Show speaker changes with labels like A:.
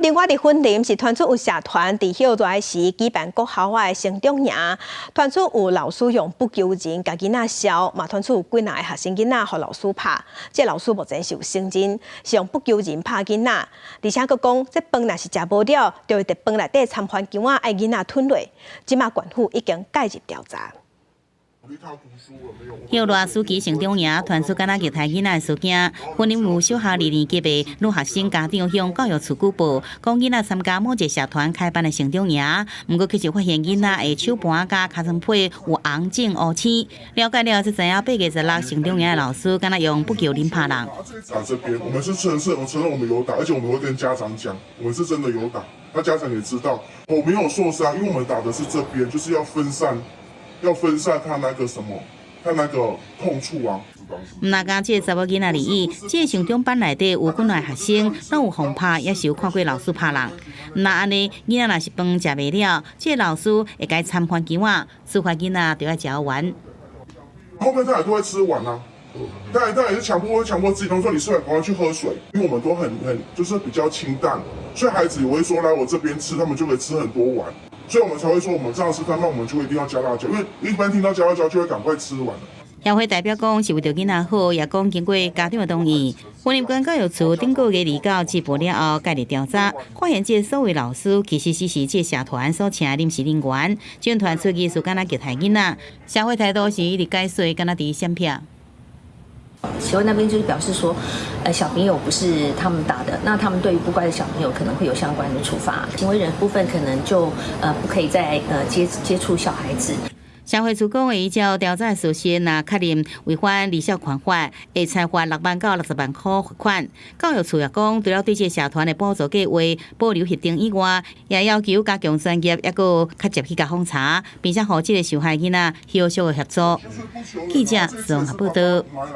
A: 另外，佇雲林是傳出有社團佇歇熱時舉辦國校的成長營，傳出有老師用不求人共囡仔削，嘛傳出有幾若个學生囡仔予老師拍。這個老師目前是有承認是用不求人拍囡仔，而且閣講這飯若是食無了，就會佇飯內底摻番薑仔，愛囡仔吞落。這馬縣府已經介入調查。
B: 歇熱暑期成長營傳出敢若虐待囡仔的事件，雲林有小學二年級的女學生家長向教育處舉報，講囡仔參加某一個社團開辦的成長營，毋過卻是發現囡仔的手盤佮尻川皮有紅腫烏青。了解了才知影8月16成長營的老師敢若用不求人拍人。
C: 打這邊，我們是承認，我承認我們有打，而且我們會跟家長講，我們是真的有打，那家長也知道，我沒有受傷，因為我們打的是這邊，就是要分散。要分散他那個什麼，他那個痛處啊。
B: 毋但這個查某囡仔而已，這個成長班內底有幾若個學生，攏有予拍，也是有看過老師拍人。若按呢，囡仔若是飯食袂了，這個老師會共摻番薑仔，處罰囡仔就愛食完。
C: 後面他也都會吃完啊，但他也是強迫，會強迫自己，他說你吃完趕快去喝水，因為我們都很就是比較清淡，所以孩子也會說來我這邊吃，他們就可以吃很多碗。所以我們才會說，我們這樣吃飯，那我們就一定要加辣椒，因為一般聽到加辣椒就會趕快吃完。
B: 協會代表講是為著囡仔好，也講經過家長的同意。雲林縣教育處頂個月29接報了後，介入調查，發現這個所謂老師其實只是這個社團所請的臨時人員，這傳出去是敢若虐待囡仔，社會態度是一直解說，敢若佇閃避。
D: 協會那邊就是表示說，小朋友不是他們打的，那他們對於不乖的小朋友可能會有相關的處罰，行為人部分可能就不可以再接觸小孩子。
B: 社會處講會依照調查事實，若確認違反兒少權法，會裁罰6萬到60萬塊罰款。教育處也講，除了對這個社團的補助計劃保留核定以外，也要求加強專業，抑閣較入去共訪查，並且予這個受害囡仔後續的協助。記者綜合報道。